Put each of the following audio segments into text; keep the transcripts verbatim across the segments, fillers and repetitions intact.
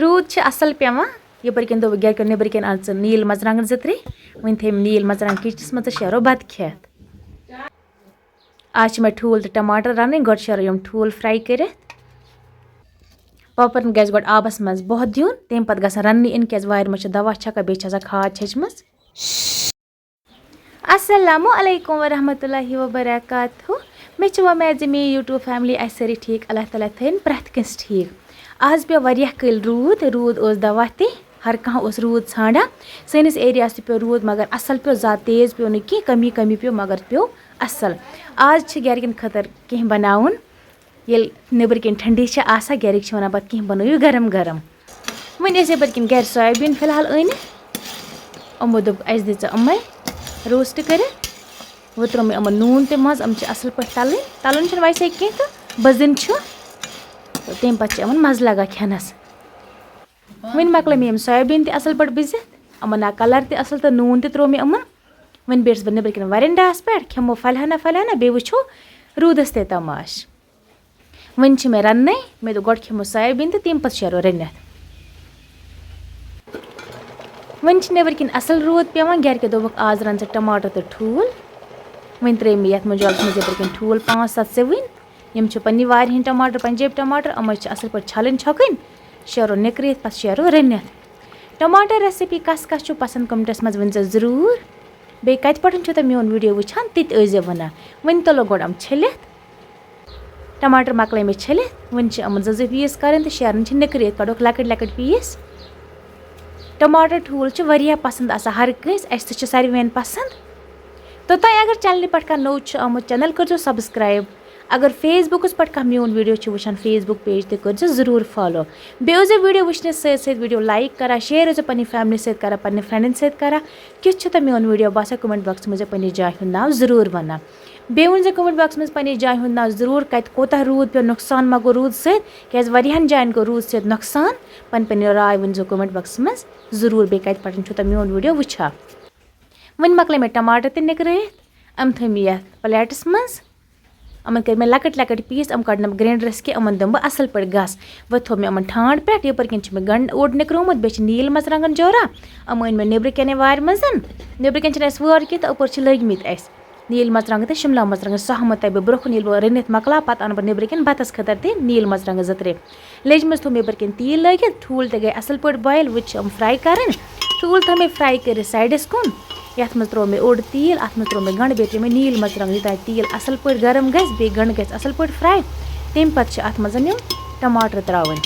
روٗد چھِ اَصٕل پٮ۪وان۔ یَپٲرۍ کِنۍ دوٚپ گَرِکٮ۪و، نیٚبرٕ کِنۍ اَن ژٕ نیٖل مَرژٕوانٛگَن زٕ ترٛےٚ۔ وۄنۍ تھٲیِم نیٖل مَرژٕوانٛگَن کِچنَس منٛز تہٕ شیرو بَتہٕ کھٮ۪تھ۔ آز چھِ مےٚ ٹھوٗل تہٕ ٹماٹر رَنٕنۍ۔ گۄڈٕ شیرو یِم ٹھوٗل fry کٔرِتھ۔ پاپرَن گژھِ گۄڈٕ آبَس منٛز بۄہہ دیُن، تَمہِ پَتہٕ گژھن رَننہِ یِنۍ، کیٛازِ وارِ منٛز چھِ دَوا چھَکان، بیٚیہِ چھِ آسان کھاد چھٔچمٕژ۔ السلام علیکم ورحمۃ اللہ وبرکاتہ۔ مےٚ چھِ وۄمید زِ میٛٲنۍ YouTube family آسہِ سٲری ٹھیٖک۔ اللہ تعالیٰ تھٲیِن پرٛٮ۪تھ کٲنٛسہِ ٹھیٖک۔ آز پیوٚو واریاہ کٲلۍ روٗد، روٗد اوس دوا تہِ، ہر کانٛہہ اوس روٗد ژھانٛڈان۔ سٲنِس ایریاہَس تہِ پیوٚو روٗد، مگر اَصٕل پیوٚو، زیادٕ تیز پیوٚو نہٕ کینٛہہ، کمی کمی پیوٚو، مگر پیوٚو اَصٕل۔ آز چھِ گَرِکٮ۪ن خٲطرٕ کینٛہہ بَناوُن۔ ییٚلہِ نیٚبرٕ کِنۍ ٹھنڈی چھِ آسان، گَرِکۍ چھِ وَنان پَتہٕ کینٛہہ بَنٲیِو گرم گرم۔ وۄنۍ ٲسۍ یَپٲرۍ کِنۍ گَرِ سویابیٖن فی الحال أنِتھ۔ یِمو دوٚپ، اَسہِ دِ ژٕ یِمَے roast کٔرِتھ۔ وۄنۍ ترٛوو مےٚ یِمَن نوٗن تہِ منٛز، یِم چھِ اَصٕل پٲٹھۍ تَلٕنۍ۔ تَلُن چھُنہٕ ویسے کینٛہہ تہٕ بٔزٕنۍ چھُ۔ تہٕ تَمہِ پَتہٕ چھِ یِمَن مَزٕ لَگان کھٮ۪نَس۔ وۄنۍ مۄکلٲے مےٚ یِم سویابیٖن تہِ اَصٕل پٲٹھۍ بٔزِتھ، یِمَن آو colour تہِ اَصٕل تہٕ نوٗن تہِ ترٛوو مےٚ یِمَن۔ وۄنۍ بیٖٹھٕس بہٕ نیٚبرٕ کِنۍ وَرَنڈاہَس پٮ۪ٹھ، کھٮ۪مو پھَلہِ ہنا پھَلہِ ہنا، بیٚیہِ وٕچھو روٗدَس تہِ تماش۔ وۄنۍ چھِ مےٚ رَننَے، مےٚ دوٚپ گۄڈٕ کھٮ۪مو سویابیٖن تہٕ تَمہِ پَتہٕ شیرو رٔنِتھ۔ وۄنۍ چھِ نیٚبرٕ کِنۍ اَصٕل روٗد پٮ۪وان، گَرِکیو دوٚپُکھ آز رَن ژٕ ٹماٹر تہٕ ٹھوٗل۔ وۄنۍ ترٛٲے مےٚ یَتھ منٛز جالَس منٛز یَپٲرۍ کِنۍ ٹھوٗل پانٛژھ سَتھ سِوٕنۍ۔ یِم چھِ پنٛنہِ وارِ ہِنٛدۍ ٹماٹر، پنٛجٲبۍ ٹماٹر، یِمَے چھِ اَصٕل پٲٹھۍ چھَلٕنۍ چھۄکٕنۍ، شیرو نِکرٲیِتھ، پَتہٕ شیرو رٔنِتھ۔ ٹماٹر recipe کَس کَس چھُو پَسنٛد comments منٛز ؤنۍ زیو ضروٗر۔ بیٚیہِ کَتہِ پٮ۪ٹھ چھُو تُہۍ میون video وٕچھان تہِ تہِ ٲسۍ زیو وَنان۔ وۄنۍ تُلو گۄڈٕ یِم چھٔلِتھ۔ ٹماٹر مۄکلٲے مےٚ چھٔلِتھ، وۄنۍ چھِ یِمَن زٕ زٕ piece کَرٕنۍ تہٕ شیرٕنۍ چھِ نِکرٲیِتھ، کَڑوکھ لۄکٕٹۍ لۄکٕٹۍ piece۔ ٹماٹر ٹھوٗل چھِ واریاہ پَسنٛد آسان ہر کٲنٛسہِ، اَسہِ تہِ چھِ ساروِیَن پَسنٛد۔ تہٕ تۄہہِ اگر channelہِ پٮ۪ٹھ کانٛہہ نوٚو چھُ آمُت، channel کٔرۍزیو subscribe۔ اگر Facebookَس پٮ۪ٹھ کانٛہہ میون video چھُ وٕچھان، Facebook page تہِ کٔرۍزیو ضروٗر follow۔ بیٚیہِ ٲسۍزیو video وٕچھنَس سۭتۍ سۭتۍ video like کَران، share ٲسۍزیو پنٛنہِ family سۭتۍ کَران، پنٛنہِ friendَن سۭتۍ کَران۔ کیُتھ چھُ تۄہہِ میون video باسان، comment boxَس منٛز ٲسۍزیو پنٛنہِ جایہِ ہُنٛد ناو ضروٗر وَنان۔ بیٚیہِ ؤنۍ زیو comment boxَس منٛز پنٛنہِ جایہِ ہُنٛد ناو ضروٗر، کَتہِ کوٗتاہ روٗد پیوٚو، نۄقصان ما گوٚو روٗد سۭتۍ، کیٛازِ واریاہَن جایَن گوٚو روٗد سۭتۍ نۄقصان۔ پَنٕنۍ پَنٕنۍ راے ؤنۍ زیو comment boxَس منٛز ضروٗر، بیٚیہِ کَتہِ پٮ۪ٹھ چھُو تُہۍ میون video وٕچھان۔ وۄنۍ مۄکلٲے مےٚ ٹماٹر تہِ نِکرٲیِتھ، یِم تھٲے مےٚ یَتھ plateَس منٛز۔ یِمَن کٔرۍ مےٚ لۄکٕٹۍ لۄکٕٹۍ piece، یِم کَڑنَم grinderَس کہِ یِمَن دِمہٕ بہٕ اَصٕل پٲٹھۍ گَس۔ وۄنۍ تھوٚو مےٚ یِمَن ٹھانٛڈ پٮ۪ٹھ، یَپٲرۍ کِنۍ چھِ مےٚ گَنٛڈٕ اوٚڑ نِکرومُت، بیٚیہِ چھِ نیٖل مَرژٕوانٛگَن جورا، یِم أنۍ مےٚ نیٚبرٕ کَنہِ وارِ منٛز۔ نیٚبرٕ کَنہِ چھِنہٕ اَسہِ وٲر کینٛہہ تہٕ اَپٲرۍ چھِ لٔگۍ مٕتۍ اَسہِ نیٖل مَرژٕوانٛگَن تہٕ شِملا مَرژٕوانٛگَن، سُہ ہاوہو تۄہہِ بہٕ برٛونٛہہ کُن، ییٚلہِ بہٕ رٔنِتھ مۄکلاو، پَتہٕ اَنہٕ بہٕ نیٚبرٕ کِنۍ بَتَس خٲطرٕ تہِ نیٖل مَرژٕوانٛگَن زٕ ترٛےٚ۔ لیٚجہِ منٛز تھوٚو مےٚ یَپٲرۍ کِنۍ تیٖل لٲگِتھ، ٹھوٗل تہِ گٔے اَصٕل پٲٹھۍ boil، وۄنۍ چھِ یِم fry کَرٕنۍ۔ ٹھوٗل تھٲے مےٚ fry کٔرِتھ sideَس کُن، یَتھ منٛز ترٛوو مےٚ اوٚڑ تیٖل، اَتھ منٛز ترٛوو مےٚ گَنٛڈٕ، بیٚیہِ ترٛٲے مےٚ نیٖل مَرژٕوانٛگَن، یوٗتاہ تیٖل اَصٕل پٲٹھۍ گرم گژھِ، بیٚیہِ گَنٛڈٕ گژھِ اَصٕل پٲٹھۍ fry۔ تَمہِ پَتہٕ چھِ اَتھ منٛز یِم ٹماٹر ترٛاوٕنۍ۔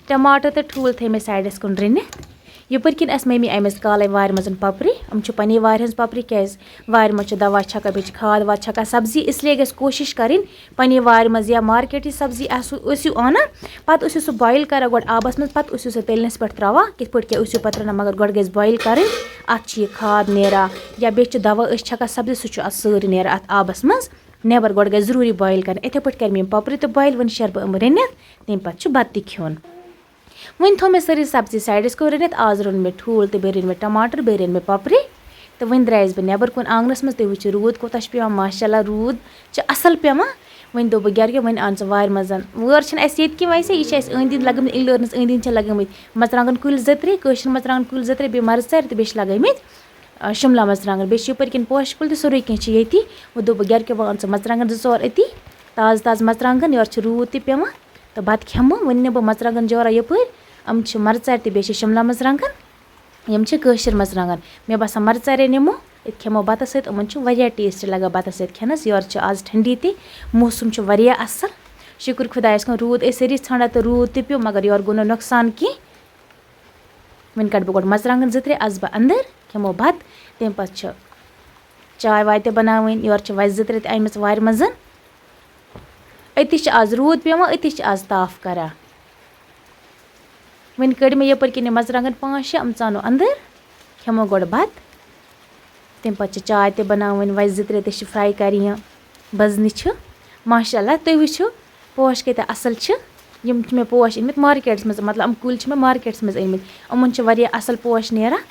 ٹماٹر تہٕ ٹھوٗل تھٲے مےٚ sideَس کُن رٔنِتھ۔ یَپٲرۍ کِنۍ ٲس مٔمی أنۍ مٕژ کالے وارِ منٛز پپری۔ یِم چھِ پننہِ وارِ ہٕنٛز پپری، کیٛازِ وارِ منٛز چھِ دوا چھکان، بیٚیہِ چھِ کھاد واد چھکان سبزی، اس لیے گژھِ کوٗشِش کَرٕنۍ پننہِ وارِ منٛز یا مارکیٹٕچ سبزی آسو، ٲسِو اَنان، پَتہٕ ٲسِو سُہ boil کَران گۄڈٕ آبَس منٛز، پَتہٕ ٲسِو سُہ تٔلنِس پٮ۪ٹھ ترٛاوان۔ کِتھ پٲٹھۍ کیٛاہ ٲسِو پَتہٕ رَنان، مگر گۄڈٕ گژھِ boil کَرٕنۍ۔ اَتھ چھِ یہِ کھاد نیران یا بیٚیہِ چھِ دوا أسۍ چھکان سبزی، سُہ چھُ اَتھ سۭتۍ نیران اَتھ آبَس منٛز نٮ۪بر۔ گۄڈٕ گژھِ ضروٗری boil کَرٕنۍ۔ یِتھے پٲٹھۍ کَرِ مےٚ یِم پپری تہٕ boil، وۄنۍ شیرٕ بہٕ یِم رٔنِتھ، تَمہِ پَتہٕ چھُ بَتہٕ تہِ کھیوٚن۔ وۄنۍ تھوٚو مےٚ سٲرٕے سبزی sideَس کُن رٔنِتھ۔ آز روٚن مےٚ ٹھوٗل تہٕ بیٚیہِ رٔنۍ مےٚ ٹماٹر، بیٚیہِ رٔنۍ مےٚ پپری۔ تہٕ وۄنۍ درٛایَس بہٕ نٮ۪بر کُن آنٛگنَس منٛز۔ تُہۍ وٕچھِو روٗد کوٗتاہ چھُ پٮ۪وان، ماشاء اللہ روٗد چھُ اَصٕل پٮ۪وان۔ وۄنۍ دوٚپ بہٕ گرِکیو، وۄنۍ اَن ژٕ وارِ منٛز۔ وٲر چھَنہٕ اَسہِ ییٚتہِ کِنۍ ویسے، یہِ چھِ اَسہِ أنٛدۍ أنٛدۍ لَگٲمٕتۍ، اِنٛگلٲرنَس أنٛدۍ أنٛدۍ چھِ لَگٲمٕتۍ مَرژٕوانٛگَن کُلۍ زٕ ترٛےٚ، کٲشِر مَرژٕوانٛگَن کُلۍ زٕ ترٛےٚ، بیٚیہِ مَرژٕ ژَرِ تہٕ بیٚیہِ چھِ لَگٲمٕتۍ، آ، شِملا مَرژٕوانٛگَن۔ بیٚیہِ چھِ یَپٲرۍ کِنۍ پوشہِ کُلۍ تہِ، سورُے کینٛہہ چھِ ییٚتی۔ وۄنۍ دوٚپ بہٕ گرِکیو، وۄنۍ اَن ژٕ مَرژٕوانٛگَن زٕ ژور أتی، تازٕ تازٕ مَرژٕوانٛگَن، یورٕ چھِ روٗد تہِ پٮ۪وان۔ تہٕ بَتہٕ کھٮ۪مو۔ وۄنۍ نِمہٕ بہٕ مَرژٕوانٛگَن جورا یَپٲرۍ۔ یِم چھِ مَرژارِ تہٕ بیٚیہِ چھِ شِملا مَرژٕوانٛگَن۔ یِم چھِ کٲشِر مَرژٕوانٛگَن۔ مےٚ باسان مَرژارے نِمو، ییٚتہِ کھٮ۪مو بَتَس سۭتۍ۔ یِمَن چھُ واریاہ taste لَگان بَتَس سۭتۍ کھٮ۪نَس۔ یورٕ چھِ آز ٹھنڈی تہِ، موسم چھُ واریاہ اَصٕل۔ شُکُر خۄدایَس کُن، روٗد ٲسۍ سٲری ژھانٛڈان تہٕ روٗد تہِ پیوٚو، مگر یورٕ گوٚو نہٕ نۄقصان کینٛہہ۔ وۄنۍ کَڑٕ بہٕ گۄڈٕ مَرژٕوانٛگَن زٕ ترٛےٚ، اَژٕ بہٕ اَندَر، کھٮ۪مو بَتہٕ۔ تَمہِ پَتہٕ چھِ چاے واے تہِ بَناوٕنۍ۔ یورٕ چھِ وَچہِ زٕ ترٛےٚ تہِ اَنِمَژٕ وارِ منٛز۔ أتی چھِ آز روٗد پٮ۪وان، أتی چھِ آز تاپھ کَران۔ وۄنۍ کٔڑۍ مےٚ یَپٲرۍ کِنۍ یِم مَرژٕوانٛگَن پانٛژھ شےٚ، یِم ژانو اَندَر، کھٮ۪مو گۄڈٕ بَتہٕ۔ تَمہِ پَتہٕ چھِ چاے تہِ بَناوٕنۍ، وَچہِ زٕ ترٛےٚ تہِ چھِ fry کَرٕنۍ، بَزنہِ چھِ۔ ماشاء اللہ، تُہۍ وٕچھِو پوش کۭتیٛاہ اَصٕل چھِ۔ یِم چھِ مےٚ پوش أنۍمٕتۍ مارکیٹَس منٛز، مطلب، یِم کُلۍ چھِ مےٚ مارکیٹَس منٛز أنۍمٕتۍ۔ یِمَن چھِ واریاہ اَصٕل پوش نیران۔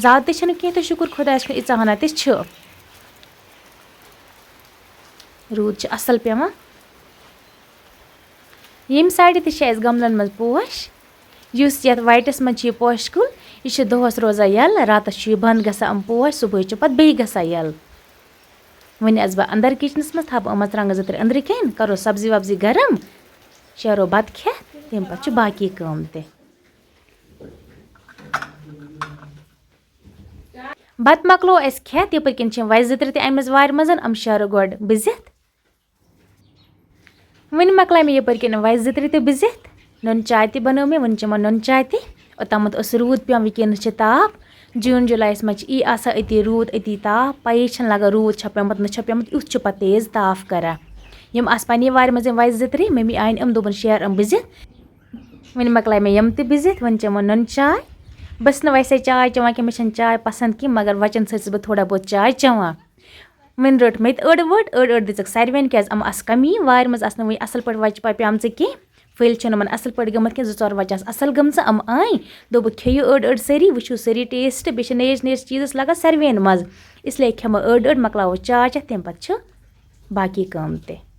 زیادٕ تہِ چھِنہٕ کینٛہہ تہٕ شُکُر خۄدایَس کُن، ییٖژاہ ہنا تہِ چھِ۔ روٗد چھُ اَصٕل پٮ۪وان۔ ییٚمہِ سایڈٕ تہِ چھِ اَسہِ گملن منٛز پوش۔ یُس یَتھ white-س منٛز چھُ یہِ پوشہٕ کُل، یہِ چھُ دۄہَس روزان یَلہٕ، راتَس چھُ یہِ بنٛد گژھان یِم پوش، صُبحٲے چھُ پَتہٕ بیٚیہِ گژھان یَلہٕ۔ وۄنۍ اَژٕ بہٕ اَندَر kitchen-س منٛز، تھاوٕ بہٕ یِم مَرژٕوانٛگَن زٕ ترٛےٚ أنٛدرٕ کَنۍ، کَرو سبزی وبزی گرم، شیرو بَتہٕ کھٮ۪تھ، تَمہِ پَتہٕ چھِ باقی کٲم تہِ۔ بَتہٕ مۄکلو اَسہِ کھٮ۪تھ، یَپٲرۍ کِنۍ چھِ یِم وَچہِ زٕ ترٛےٚ تہِ اَنِمَژٕ وارِ منٛز، یِم شیرو گۄڈٕ بٔزِتھ۔ وۄنۍ مۄکلایہِ مےٚ یَپٲرۍ کِنۍ وَچہِ زٕ ترٛےٚ تہِ بٔزِتھ۔ نُن چاے تہِ بَنٲو مےٚ، وۄنۍ چٮ۪مو نُن چاے تہِ۔ اوٚتامَتھ اوس روٗد پٮ۪وان، وٕنکیٚنَس چھِ تاپھ۔ June July-یَس منٛز چھِ یی آسان أتی روٗد، أتی تاپھ، پَیی چھَنہٕ لَگان روٗد چھا پیوٚمُت، نہ چھا پیوٚمُت، یُتھ چھُ پَتہٕ تیز تاپھ کَران۔ یِم آسہٕ پنٛنہِ وارِ منٛز یِم وَچہِ زٕ ترٛےٚ، مٔمی آیہِ أمۍ دوٚپُن شیر یِم بٔزِتھ۔ وۄنۍ مۄکلایہِ مےٚ یِم تہِ بٔزِتھ، وۄنۍ چٮ۪مو نُن چاے۔ بہٕ چھَس نہٕ ویسے چاے چٮ۪وان کینٛہہ، مےٚ چھَنہٕ چاے پَسنٛد کینٛہہ، مگر وَچَن سۭتۍ چھَس بہٕ تھوڑا بہت چاے چٮ۪وان۔ وۄنۍ رٔٹ مےٚ تہِ أڑ ؤٹ، أڑ أڑ دِژٕکھ ساروِیَن، کیٛازِ یِم آسہٕ کَمی، وارِ منٛز آسہٕ نہٕ وٕنہِ اَصٕل پٲٹھۍ وَچہِ پَے پیمژٕ کینٛہہ۔ پھٔلۍ چھِنہٕ یِمَن اَصٕل پٲٹھۍ گٔمٕتۍ کینٛہہ، زٕ ژور وَچہِ آسہٕ اَصٕل گٔمژٕ، یِم آے۔ دوٚپُکھ، "کھیٚیِو أڑ أڑ سٲری، وٕچھِو سٲری taste، بیٚیہِ چھِ نٔیِس نٔیِس چیٖزَس لَگان ساروِیَن مَزٕ، اِسلیے کھٮ۪مو أڑ أڑ، مۄکلاوو چاے چٮ۪تھ، تَمہِ پَتہٕ چھِ باقی کٲم تہِ۔"